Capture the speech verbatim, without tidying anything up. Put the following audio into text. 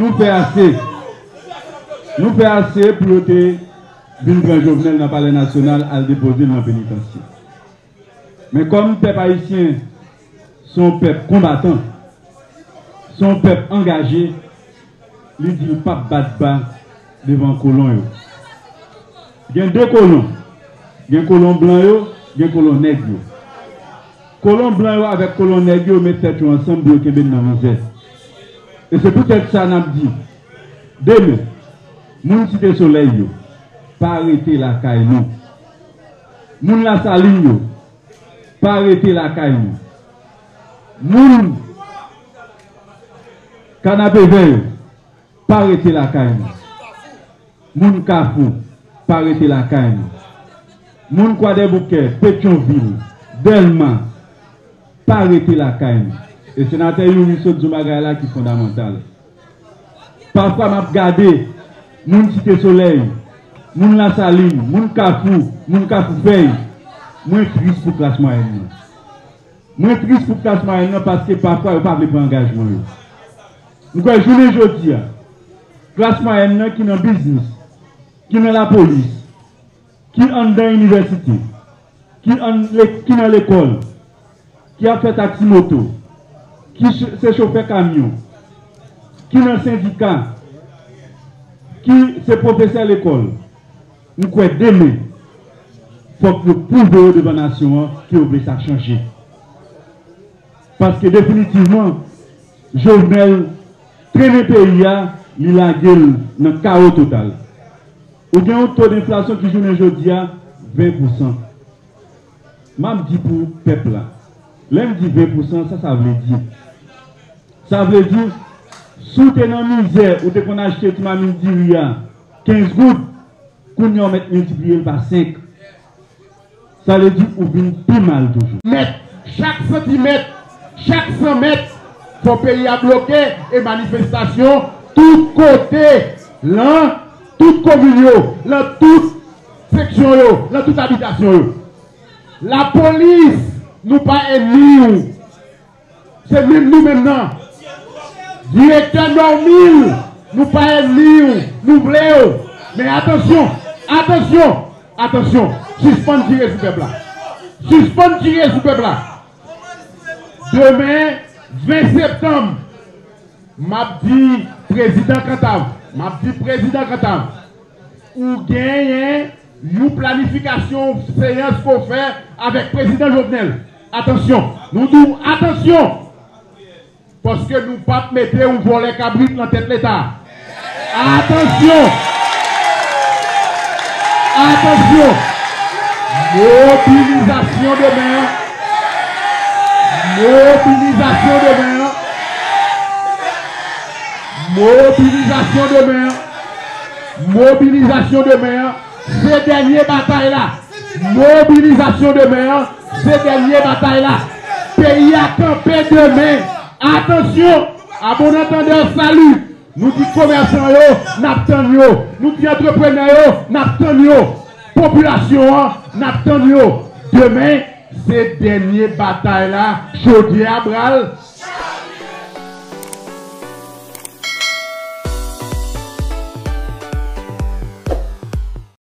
Nou fè ase. Nou fè ase pou yo te vin pran Jovenel nan Palè Nasyonal, al depoze l nan penitansye. Men kòm pèp ayisyen se yon pèp konbatan, se yon pèp angaje, li di l p ap bat ba devan kolon yo. Gen de kolon. Gen kolon blan yo, gen kolon nèg yo. Kolon blan yo avèk kolon nèg yo met tèt yo ansanm pou yo kenbe n nan mizè. E se poutèt sa n ap di, demen, moun Site Solèy yo, pa rete lakay nou. Moun Lasalin yo, pa rete lakay nou. Moun Kanapevè yo, pa rete lakay nou. Moun Kafou, pa rete lakay nou. Moun Kwadèboukè, Petyonvil, Dèlma, pa rete lakay nou. E senatè Youri sot di yon bagay la ki fondamantal. Pafwa m ap gade moun Site Solèy, moun Lasalin, moun Kafou, moun Kafou Fèy, mwen tris pou klas mwayèn nan. Mwen tris pou klas mwayèn nan paske pafwa yo pa vle pran angajman yo. M kwè jounen jodi a, klas mwayèn nan ki nan biznis, ki nan lapolis, ki anndan inivèsite, ki ann le-, ki nan lekòl, ki ap fè taksi moto, ki ch-, se chofè kamyon, ki nan sendika, ki se pwofesè lekòl, m kwè demen, fòk yo pwouve yo devan nasyon an ke yo vle sa chanje. Paske definitivman, Jovenel trennen peyi a, li lage l nan kawo total. Ou gen yon to denflasyon ki jounen jodi a ven pousan. M ap di pou pèp la. Lè m di ven pousan, sa sa vle di? Sa vle di, si w te nan mizè, ou te konn achte ti mamit diri a kenz goud, kounye a w mèt miltipliye l pa senk. Sa vle di ou vin pi mal toujou. Mèt, chak santimèt, chak san mèt, fò peyi a bloke e manifestasyon tout kote, lan tout komin yo, lan tout seksyon yo, lan tout abitasyon yo. Lapolis, nou pa ènmi w. Se menm nou menm nan. Direktè Normil, nou pa ènmi w, nou vle w. Men atansyon, atansyon, atansyon. Sispann tire sou pèp la. Sispann tire sou pèp la. Demen, ven septanm, m ap di prezidan Kantav, m ap di prezidan Kantav, ou genyen yon planifikasyon seyans pou w fè avèk prezidan Jovenel. Atansyon! Nou di w atansyon! Paske nou p ap mete yon vòlè kabrit nan tèt Leta. Atansyon! Atansyon! Mobilizasyon demen an. Mobilizasyon demen an. Mobilizasyon demen an. Mobilizasyon demen an. Se dènye batay la. Mobilizasyon demen an. Se dènye batay la. Peyi a kanpe demen. Atansyon! A bon antandè, sali! Nou di komèsan yo, n ap tann yo. Nou di antreprenè yo, n ap tann yo. Popilasyon an, n ap tann yo. Demen, se dènye batay la. Chodyè a pral